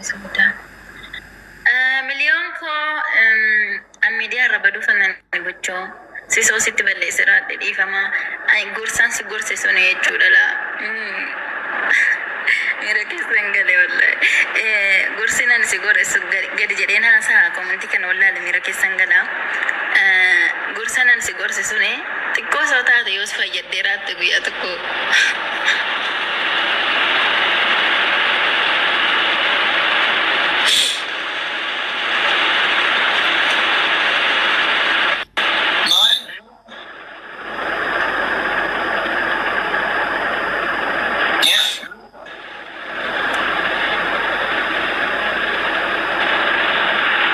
Isa guddaa. Miliyoon koo an miidiyaa irra baduu fannan gochoo sisoo sitti balleesse raadhe dhiifama. Gorsaan si gorse sun jechuudha laa. Miira keessa hin gale wallahi. Gorsi nan si gore sun gadi jedheen haasaa komentii kana wallaale miira keessa hin gala. Gorsa nan si gorse suni xiqqoo osoo taate yoo si fayyadde raatte guyyaa tokko. Maal? Yaa?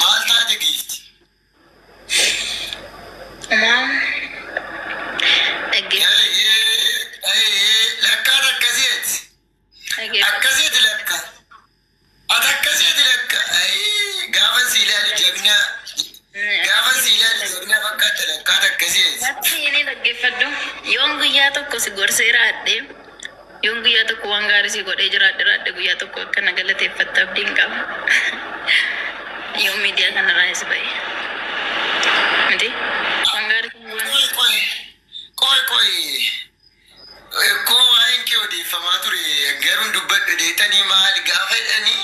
Maal taate giifti? Umaa dhaggeeffadhu. Lakkaan akkasiiti. Dhaggeeffadhu. Akkasiiti lakka. Ati akkasiiti lakka. Gaafa si ilaalu jagnaa. Gaafa si ilaalu jagnaa fakkaata lakkaan akkasiiti. Natti inni dhaggeeffadhu. Yoon guyyaa tokko si gorsee raadhe, yoon guyyaa tokko waan gaarii si godhee jiraadhe raadhe guyyaa tokko akka na galateeffatte abdiin qaba. Yoon miidiyaa kanarraas ba'e. Miti? Waan gaarii kan goone. Qoy qoy qoy qoy. Koo waa'een kee odeeffamaa ture garuu dubbadhu deetanii maal gaafa jedhanii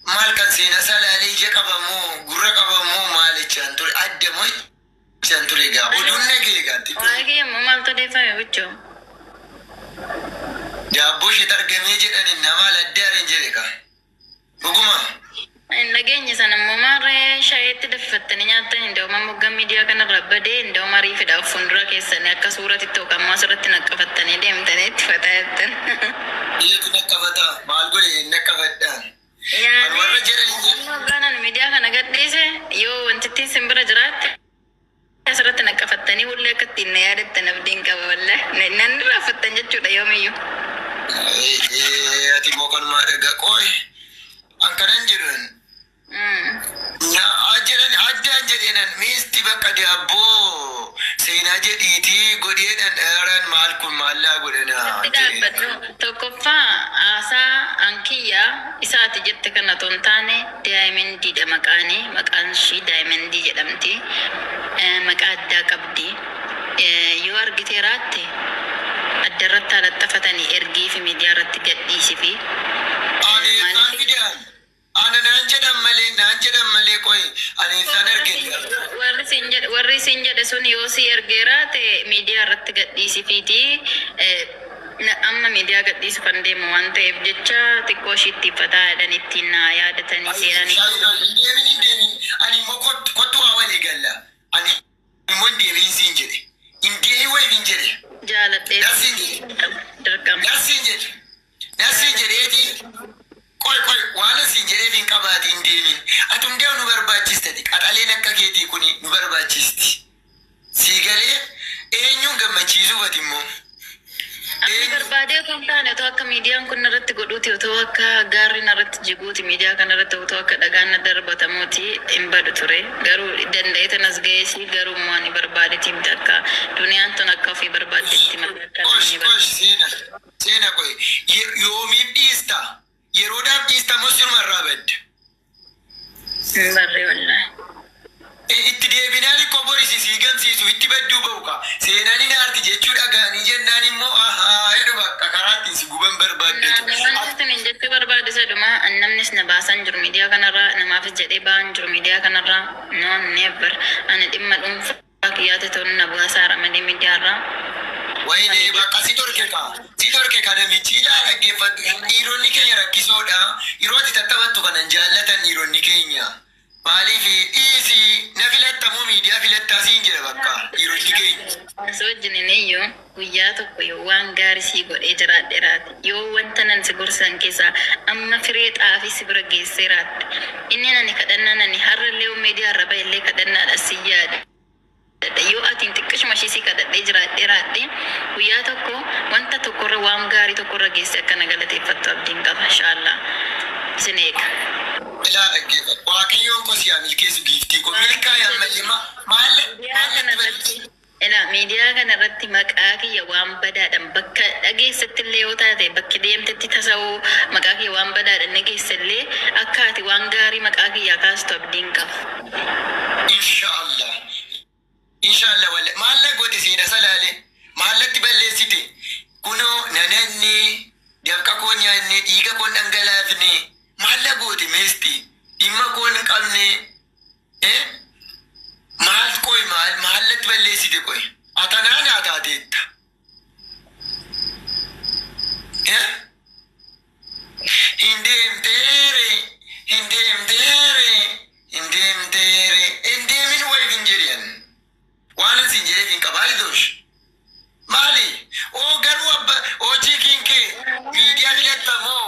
maal kan seenaa isaa ilaalee ija qabamoo gurra qabamoo maal jechaan ture adda moo jechaan ture egaa oduun nagee egaa Waa'ee kiyya immoo maaltu odeeffame bichoo? Daabboo isheetti argamee jedhani nama laddaaren jedhe kaa dhuguma. Hin dhageenye sana immoo maarree shayeetti danfifattanii nyaattan inda'uma moggaa miidiyaa kanarraa badee inda'uma ariifidha of fuuldura keessanii akka suuratitti yookaan immoo asirratti naqqafattanii deemtanii itti fataa jettan. Eetu naqqafata maal godhe naqqafadha. An Yaani warra jedhani jedhe. hoggaan ani miidiyaa kana gadhiise yoo wantittiin sin bira jiraatte asirratti naqqafattanii hullee akka ittiin na yaadattan abdiin qaba wallahi. Nan irraanfattan jechuudha yoomiyyuu. Ati immoo kanumaa dhagaa qoy an kanan jedhan na jedhan addaan jedheenan miisti bakka daabboo seenaa jedhiitii godheedhan dheeraan maal kun maallaa godhana Itti jedheen. dhaabbadhu. Tokkoffaa haasaa an kiyya isaati jette kana otoo hin taane Daayimendiidha maqaani. Maqaan ishii Daayimendii jedhamti. Maqaa addaa qabdi. Yoo argitee raatte adda irratti haa laxxafatanii ergiifi miidiyaa irratti gadhiisifi. Ani eessaan Maaliif fidaan? Ana naan jedhan malee naan jedhan malee qoy ani eessaan argedha? Warri siin jedhe warri siin jedhe sun yoo si ergeera ta'e miidiyaa irratti gadhiisifiiti. Amma miidiyaa gadhiisufan deemu waan ta'eef jecha xiqqoo ishii itti fataa jedhan ittiin naa yaadatanii seenanii. Hin deemin hin deemin ani immoo kottu kottu waa walii galla ani immoo hin deemin siin jedhe hin deemin wayiif hin jedhe Jaaladhee nasiin jedhe dirqama. nasiin jedhe nasiin jedheeti qoy qoy waan asiin jedheef hin qabaati hin deemin ati hundee nu barbaachistati qaxaleen akka keetii kuni nu barbaachisti sii galee eenyuun gammachiisuuf ati immoo Ani eenyu barbaadee otoo hin taane otoo akka miidiyaan kun narratti godhuuti otoo akka gaarri narratti jiguuti miidiyaa kanarratti otoo akka dhagaan na darbatamuuti hin badu ture. Garuu danda'ee tanas ga'eesi garuu immoo ani barbaadeeti miti akka duniyaan tun akka ofii barbaaddetti malee akka Qosh namni qosh seena seena qoy yoomiif dhiista yeroodhaaf dhiista moo siruma irraa badda? Hin barree wallahi. Itti deebinaan ikkoo borisi sii gamsiisu itti badduu ba'u ka seenaan hin aarti jechuu dhaga'anii jennaan immoo ahaa jedhu bakka karaa ittiin si guban barbaaddatu. Naannoo wanti isin jechuu barbaadu isa dhuma namnis na baasaan jiru miidiyaa kanarraa namaafis jedhee ba'aan jiru miidiyaa kanarraa no never ani dhimma dhuunfaa kiyyaatti ta'uun na baasaara malee miidiyaarraa. Wayne bakka si torke ka si torke ka namichi ilaa dhaggeeffadhu dhiironni keenya rakkisoodha yeroo ati tattaphattu kanan jaallatan dhiironni keenya maaliif dhiisi na filattamoo miidiyaa filattaa siin jedha bakka dhiironni keenya. Si wajjin iyyuu guyyaa tokko yoo waan gaarii sii godhee jiraadhe raate yoo wanta nan si gorsan keessaa amma firee xaafii si bira geessee raatte inni nani kadhannaa nani har'a illee miidiyaa irra ba'e illee kadhannaadha si yaada. Yoo atiin xiqqishuma ishee si kadhadhee jiraadhee raadhe guyyaa tokko wanta tokkorra waan gaarii tokkorra geesse akka na galateeffattu abdiin qaba inshaallah isin eega. Ilaa dhaggeeffadhu waaqayyoon koo si haa milkeessu giiftii koo milkaa'e ammallee maal Miidiyaa maal kana natti irratti ilaa miidiyaa kana irratti maqaa kiyya waan badaadhaan bakka dhageessetti illee yoo taate bakki deemtetti tasa'uu maqaa kiyya waan badaadhaan dhageesse illee akka ati waan gaarii maqaa kiyyaa kaastu abdiin qaba. Inshaallah. Inshaallah walla maalla goote seena salaale maallatti balleessite kunoo nananne dafqa koo nyaanne dhiiga koo dhangalaafne maalla goote meesti dhimma koo hin qabne eh maal qoy maal maallatti balleessite qoy atanaa naa taateetta eh hin deemteere hin deemteere hin deemteere hin deemin wayiif hin jedhan waan isin jedheef hin qabaa idoosh. Maali? Oo garuu abba hojii kinkee miidiyaa filattamoo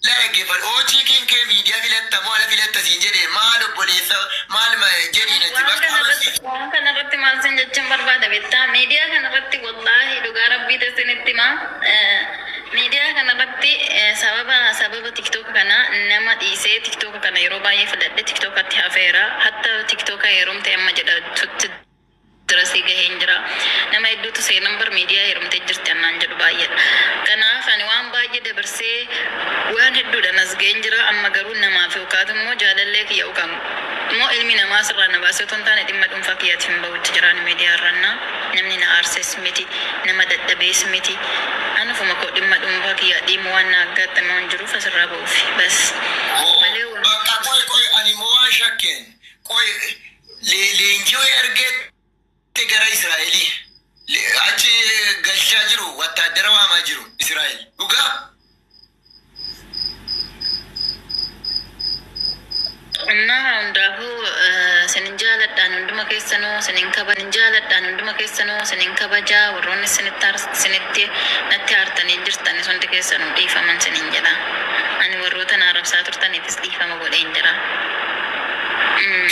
la dhaggeeffadhu. Hojii kinkee miidiyaa filattamoo ala filatta siin jedhe maal obboleessa maal jedhiin ati Waan bakka kanarratti waan kanarratti maal sin jechuun barbaada beektaa? Miidiyaa kanarratti wallaahi dhugaa rabbii isinitti himaa. Miidiyaa kanarratti sababa TikTok kana nama dhiisee TikTok kana yeroo baay'ee filadhe TikTokatti hafeera. Hatta TikTok heerumte amma jedhatutti dirasii gaheen jira. Nama hedduutu seenan bar miidiyaa heerumtee jirti annaan jedhu baay'eedha. Kanaaf ani waan baay'ee dabarsee waan hedduudhaan as gaheen jira. Amma garuu namaaf yookaan immoo jaalallee kiyya yookaan immoo ilmi namaa sirraa na baasee otoo hin taane dhimma dhuunfaa kiyyaatiin hin bahutti jiraan miidiyaa irrannaa. Namni na aarses miti, nama dadhabees miti. Anufuma koo dhimma dhuunfaa kiyyaa dhiimu waan na aggaatame waan jiruuf asirraa bahuufi. Bas. Malee waan Bakka qoy qoy ani immoo waan shakkeen qoy leenjii wayii argette gara Israa'elii achi galchaa jiru wattaaddara waamaa jiru Israa'el dhugaa. Innaa hundaafuu sinin jaaladhaan hunduma keessanuu sinin kabajan jaaladhaan hunduma keessanuu sinin kabajaa warroonni sinitti sinitti natti aartanii jirtan hundi keessanuu dhiifaman sinin jedha. Ani warroota na arrabsaa turtaniifis dhiifama godheen jira.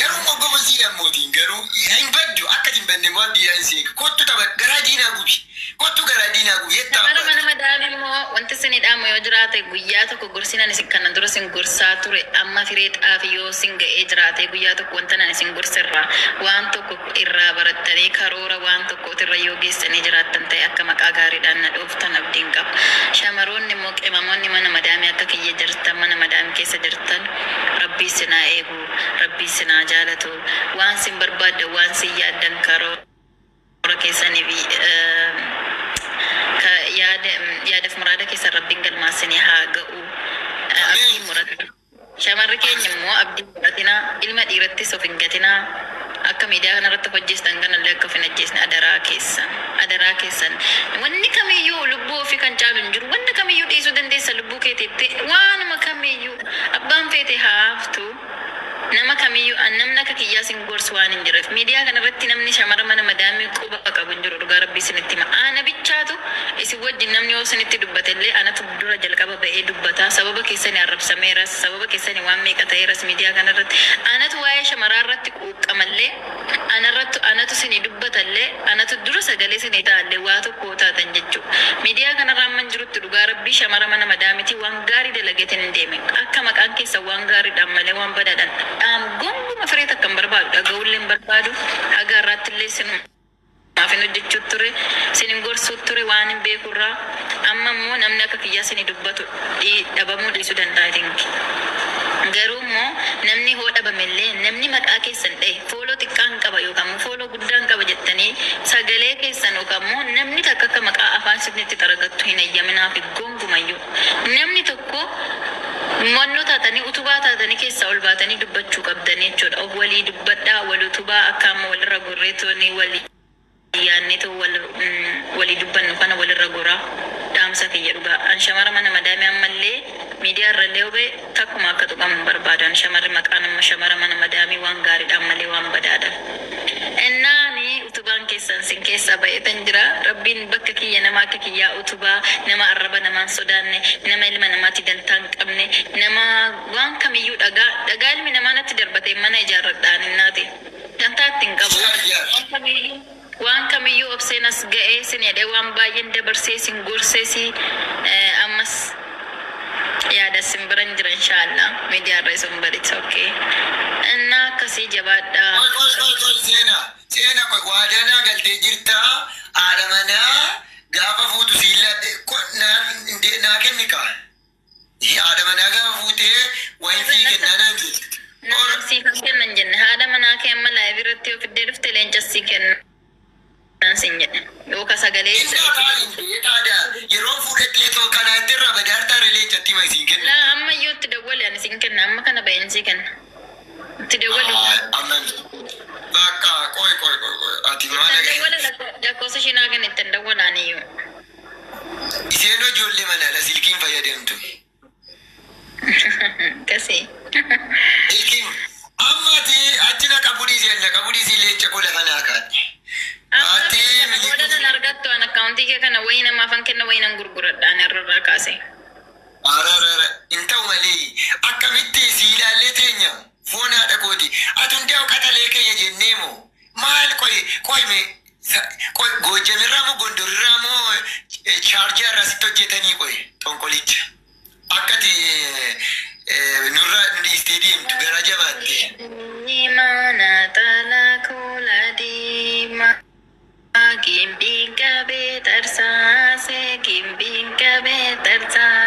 Garuu immoo gobasiidha mootiin garuu hin baddu akka hin badne immoo abdiidhaan seeka kottu tapha garaa diinaa gubi kottu garaa diinaa gubi jettaa Shamara abbaatu. mana madaami immoo wanti isin hidhamu yoo jiraate guyyaa tokko gorsinan isin kana dura isin gorsaa ture amma firee xaafi yoo isin ga'ee jiraate guyyaa tokko wanta nan isin gorsirraa waan tokko irraa barattanii karoora waan tokkootirra yoo geessanii jiraattan ta'e akka maqaa gaariidhaan na dhooftan abdiin qaba. Shamaroonni immoo qimamoonni mana madaamii akka kiyya jirtan mana madaamii keessa jirtan rabbii isin haa eegu rabbii isin haa jaalatu waan isin barbaaddan waan isin yaaddan karoora keessanii fi ka yaada yaadaaf muraada keessan rabbiin galmaasinii haa ga'u. Abdiin Ameen. murata. Shamarri keenya immoo abdii muratinaa ilma dhiirattis of hin gatinaa akka miidiyaa kanarratti of ajjeestan kanallee akka of hin ajjeesne adaraa keessan adaraa keessan wanni kamiyyuu lubbuu ofii kan caalu hin jiru wanni kamiyyuu dhiisuu dandeessa lubbuu keetiitti waanuma kamiyyuu abbaan feete haa haftu. Nama kamiyyuu namni akka kiyyaa sin gorsu waan hin jirreef miidiyaa kanarratti namni shamara mana madaamii quba qabu hin jiru dhugaa rabbii isinitti hima. Ana bichaatu isin wajjin namni yoo isinitti dubbate illee anatu dura jalqaba ba'ee dubbata sababa keessanii arrabsameeras sababa keessanii waan meeqa ta'eeras miidiyaa kanarratti anatu waa'ee shamaraa irratti quuqqamallee anarrattu anatu isinii dubbatallee anatu dura sagalee isinii ta'allee waa tokko taatan jechuudha. Miidiyaa kanarra amman jirutti dhugaa rabbii shamara mana madaamitii waan gaarii dalageetiin hin deeme akka maqaan keessa waan gaariidhaan malee waan badaadhaan dhaam gonguma firee takka hin barbaadu dhaga'ullee hin barbaadu haga har'aatti illee sinuma. Maafin hojjechuu ture sinin gorsuu ture waan hin beekurraa amma immoo namni akka kiyyaa isinii dubbatu dhabamuu dhiisuu danda'a tinki. Garuu immoo namni hoo dhabamellee namni maqaa keessan dha'e fooloo xiqqaan qaba yookaan immoo fooloo guddaan qaba jettanii sagalee keessan yookaan immoo namni takka akka maqaa afaan isinitti xaragattu hin ayyaminaa fi gongumayyuu. Namni tokko mannoo taatanii utubaa taatanii keessaa ol baatanii dubbachuu qabdanii jechuudha. Of walii dubbadhaa wal utubaa akka amma walirra gorreetonni walii yaanneetu wal walii dubbannu kana walirra goraa dhaamsa kiyya dhugaa. An shamara mana madaamii ammallee miidiyaa irrallee hubee takkuma akka tuqamu hin barbaadu. An shamarri maqaan amma shamara mana madaamii waan gaariidhaan malee waan badaadhaan. Innaani utubaan keessan sin keessaa baay'atan jira. Rabbiin bakka kiyya nama akka kiyyaa utubaa nama arraba namaan sodaanne nama ilma namaatti dantaa hin qabne nama waan kamiyyuu dhagaa dhagaa ilmi namaa natti darbate mana ijaarradhaan innaati. Dantaa itti hin qabu. Jaar jaar. Waan kamiyyuu obseen as ga'ee sin jedhee waan baay'een dabarsee sin gorsee si ammas yaada sin biran jira inshaallah miidiyaa irra isin bari it's okay. Innaa akkasii jabaadhaa. Qoy qoy qoy qoy seena seena qoy waadaa galtee jirtaa haadha manaa gaafa fuutu siin laadhe naa kenni kaa haadha manaa gaafa fuutee wayin sii kennaa naan jette. Irratti yoo fiddee dhufte leencas sii kenna sin jedhe. Yookaan sagalee Innaa taaliin beekaadha. Yeroo fuudhetti etoo kanaa itti irraa badaartaa leencatti hima isiin kenna. Laa, amma iyyuu itti dawwali, ani siin kenna, amma kana baheen sii kenna. Itti dawwali. Amma bakka qoy qoy qoy qoy, ati maal Ittiin agarra? dawwala, lakkoofsa ishee naa kenna, ittiin dawwalaan iyyuu. Isheen ijoollee manaadha, silkiin fayyadamtu. Kasi. Silkiin amma ati achi na qabu dhiisee, na qabu dhiisee, leenca koo lafa naa kaa'e. Ati Amma booda nan argattu, an akkaawuntii kee kana wayii namaafan kenna, wayii nan gurguradha ani irraa kaase. Ararara, hin ta'u malee akkamitti si ilaallee teenya, foon haadha kooti. Ati hundaa'u qaxalee keenya jennee moo maal? Qoy qoy, mee qoy, Goojjamirraa moo Gondorirraa moo Chaarjaa irraa sitti hojjetanii? Qoy, xonqolicha. Akkati nurraa nu dhiistee deemtu gara jabaatte. Mana tala kula diimaa. Gimbiin qabee tarsaase, gimbiin qabee tarsaase.